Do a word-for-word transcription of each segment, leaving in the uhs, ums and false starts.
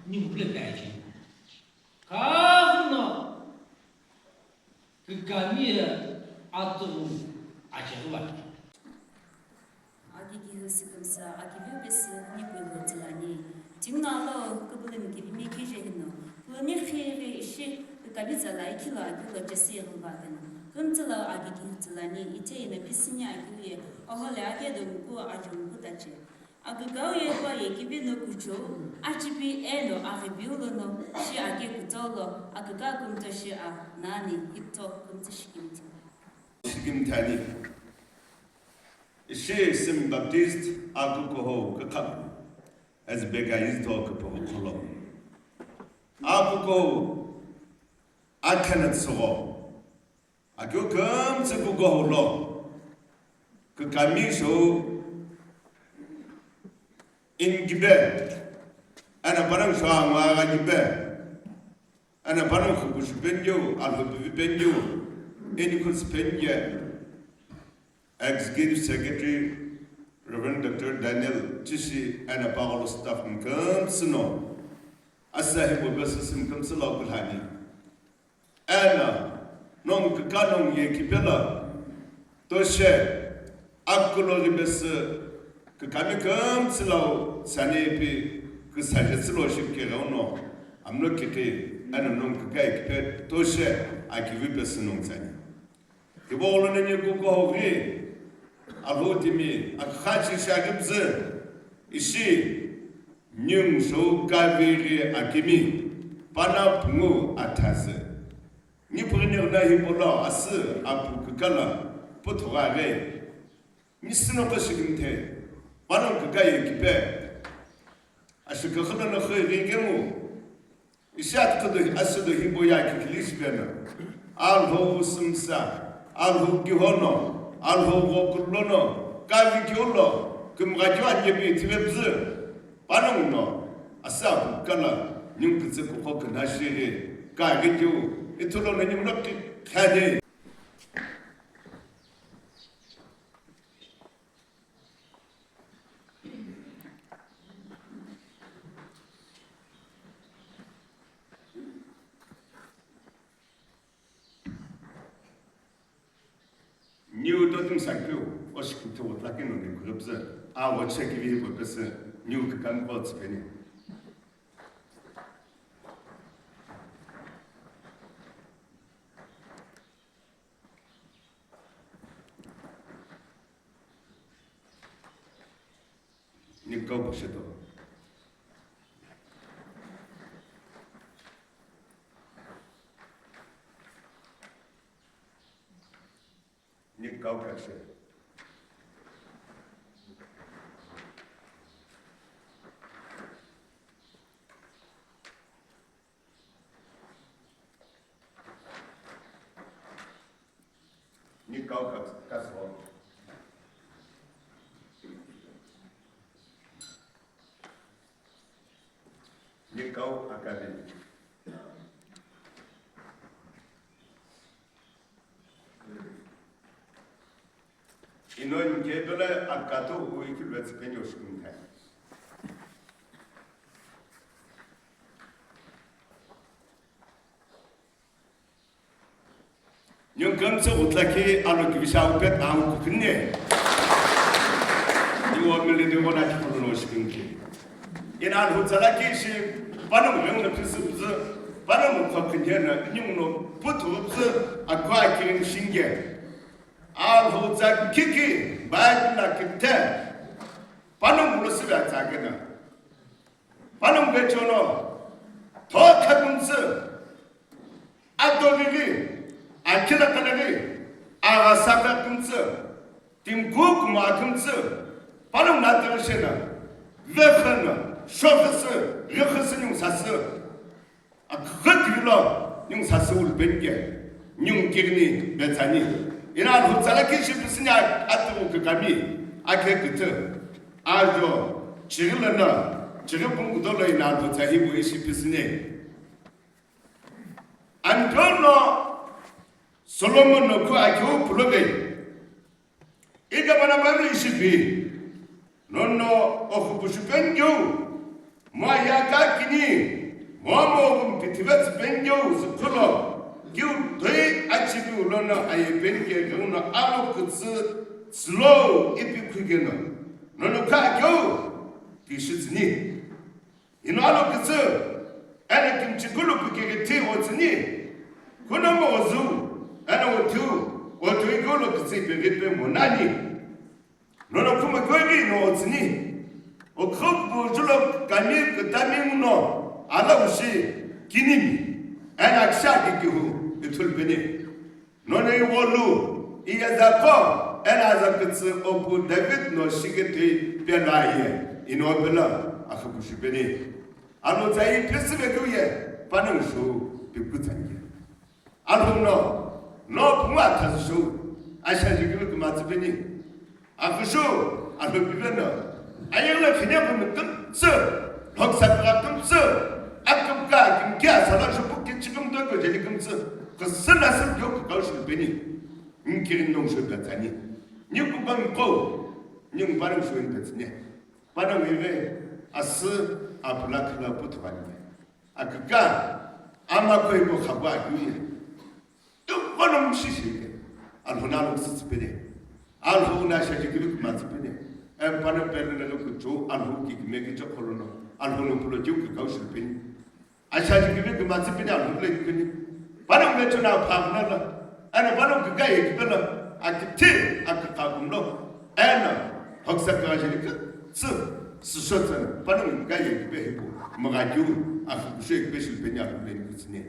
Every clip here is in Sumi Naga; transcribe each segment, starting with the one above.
Ni vukule peachi. Kaghuno kikami ye atughu acheghüva. Aki kihu sikimsa, aki viu pesi ni kuilu tilani. Tingna lo kubulimi kivimi kije hino. Kuloni khiri ishi kikami zala ikilo akilo jesi ye ghuva keno. Kumtilo aki kihu tilani, ite ina pisini aki uye, ohole ake do muku ajo muku tache. Akükau ye kua ye kipi no kuchou, achipi eno aghipiu lono, shi ake kutou lo, aküka kumto shi a, nani, hipto kumto shikimti. Shikimtani. Ishi Semi Baptist, akukoho kakhapu, as bega is to kapo kholo. Akukoho, akhanat sogo. Akeu kümtsü kukohu lo, kükami shou inkipe, eno panongu shou angwa aghakipe, eno panongu khukushu penkeu, alhopivi penkeu, eni khutsu penke, Executive Secretary, Reverend Doctor Daniel Chishi, eno pagholo staff kümtsü no, asa hibo besi kümtsü lo kulhani. Eno, nongu kükha nongu ye kipelo, toshe, akulo ghibesi, kükami kümtsü lo, sani ipi, küsaje tsülo shikighe uno, amno kikhi, eno nongu kükha ye kipe, toshe, akivi pesi nongu tsani. Kibo ulo nini kuko hogi, Alhou timi, akhachi shagibzi, ishi, Ningu shou kaviri akimi, pana pungu athazi. Ni pughi ni ghina hipau lo asü apu kükala puthugha ghi. Ni sino ko shikimthe, panongu kükha ye kipe. Ashikakhala no khui ghi kemu. Ishi atkhudu asüdo hipau ye kikili shipena. Alhou sümsa, Alhou kihono, Alhou ghokulono, kavi kiulo, kümgha kiu anyepi thivepzü, panongu no, asa kala, ningu kütsü kukho künha shiri, kavi kiu, ithulono ningu no ki-, khani. Niu totum sakeu, oshikithu utlaki no ni kurupzü, a oche kivi hipau pesü, niu kükami ko tsükeni. Nikau pusheto. Nikau kashe. Nikau ka-, kaso. Nikau akali. Ino nke dole akato ui ki lwetsi penyo shukun kai. Nyungkam tse utlaki alo kivisha upet ang kukinne. Iwo mili de wona ki kono shukun ki. Ina hutsalaki shi pano mwengu na pisu uzu, pano mwengu kwa kinyena, nyungu no putu uzu, akwa kirin shinge. Alhou tsa kiki, Bible na kite. Pano mulo sibe atsagena. Pano mbechono. To khakumtsu. Adogigi. Akila kalagi. Agasaka kumtsu. Timku kuma kumtsu. Pano na tshena. Vekhana. Shokhsu. Rikhsu nyung sasu. Akha kilo, nyung sasü ulpenke, nyung kirni betsani. Ina Alhou tsalaki shi pisini a-, atu kükami, akhe kütü. Ajo, chigilana, chigipung kudolo ina Alhou tsahi bu ishi pisini. Anjono, Solomon no ku akhe u pulobe. Ika mana balu ishipi, nono okhupushupen keu, mo ayaka kini, Momu pithive tsüpeni keu zükholo, keu toi achipiu lono aye peni keu no alo kütsü tsülo ipi khukeno, nono kha keu tishi tsüni. Ino alo kütsü, eno kimchikulu pikiri thi otsüni, kunomo ozu, eno othiu, othiu keu lo kütsü ipi ghi pe monani. Nono khuma keu ghi no otsüni, okhokbu julo kami kütami nguno, ala ushi kinimi, eno akisha kikihu ithulu peni. Nono iwolu, iyeza qo, eno aza kütsü opu David no shiketoi pelo aye, ino pelo akhukushu peni. Alo tsa iphesüve keu ye, panongu shu pikutsange. Alhou no, no pungu athazu shu, ashaji keu kümatsü peni. Akhushu, alhou piveno, ayegla khinya pumi kümtsü, lhoksa kra kümtsü, akümka, kimkia, sala shupu kichiküm to ko jeli kümtsü, khisina sip yo kau shu peni. Nkirin nong shu petsani. Ni ku bang ko, ni parang shu petsani. Parang ive, asü, apula khala puthwani. Aküka, ama koi ko khabua keu ye. Tukono mshishi ke. Alhou na lo sisi pene. Alhou na shaji kilu kuma tsipene. Em pana pele na lo kuchu, alhou ki kime ki chokolo no. Alhou no pulo kiu ka kau shilpeni. Ashaji kime kuma tsipene alhou le kipeni. Pana mle chuna pa na la. Ana pana kika ye kipela. Akiti, akaka kumlo. Ana, hoksa ka jeli ka. Su, su shotsa. Pana kika ye kipe hipo. Maga kiu, akha kushe kipe shilpeni alhou le kitsine.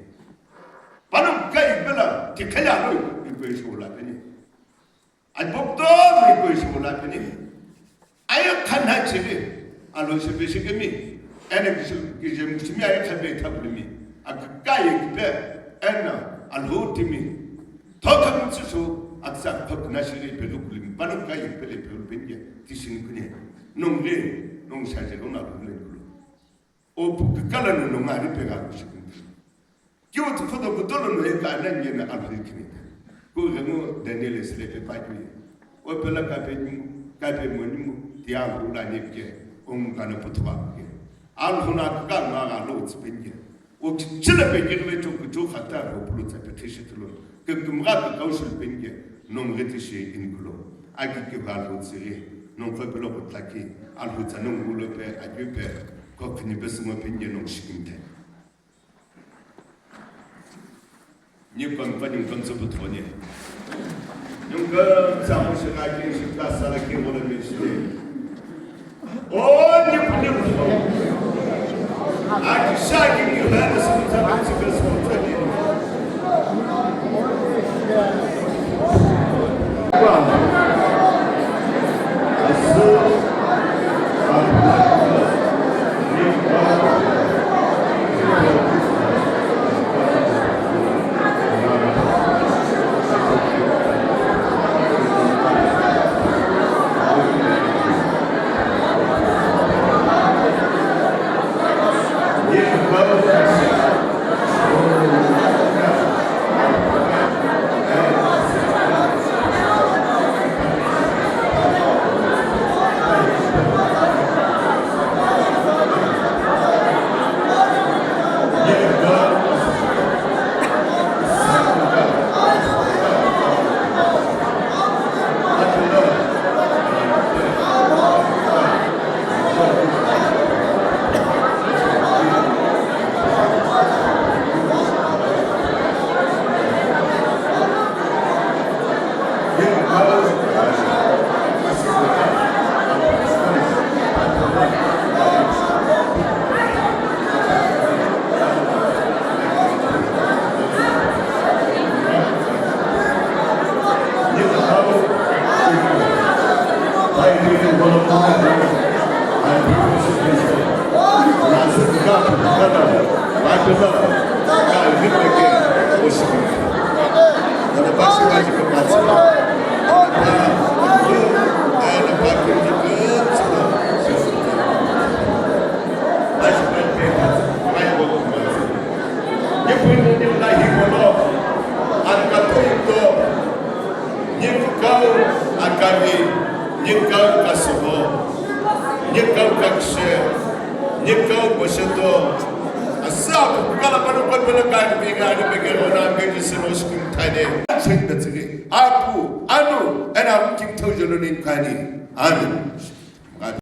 Pano kai pela ti khala lo iko isho la peni. Ai bokto lo iko isho la peni. Ayo khana chiri alo se be shikemi. Ene kishi kijem shimi ayo khabe thabulimi. Akakai kipe ena alo timi. Thoka mutsu so aksa khok na shiri pe lukulimi. Pano kai pele pe lupenye. Tishin kune. Nong le, nong shaje lo na lo le lo. O pu kala no nong ari pe ga kushi kumi. Kiu tu foto kutolo no eka anani yena alhou kini. Ku remo Daniel sile pe pa kiu. O pela ka pe nimu, ka pe mo nimu, tia hula ne ke, o mu kana putuwa ke. Alhou na ka ma ga lo tsipenge. O chile pe ke le chu ku chu khata ro pulu tsa pe thishi tulo. Ke kum ga ka kaushul penge, nong re tishi in kulo. Aki ke ba lo tsiri, nong ko pelo ko tlaki, alhou tsa nong ulo pe, aki pe, ko kini pe sumo penge nong shikinte. Ni kon pa ni kon tsu puthoni. Ni kon tsa mo shi na ki shi ka sa la ki mo le mi shi. O ni pa ni ko. A ki sha ki ni ha na sa tsa tsa ka sa tsa ni. Nyikau akami, nyikau kasübo, nyikau kakshe, nyikau bosheto, asa Kala pano pano pano kai mi ga ni peke lo na ke ji se lo shi kim thai de. Sen da tsige. Apu, Anu, eno Apu Kimthou jolo ni kani. Amen.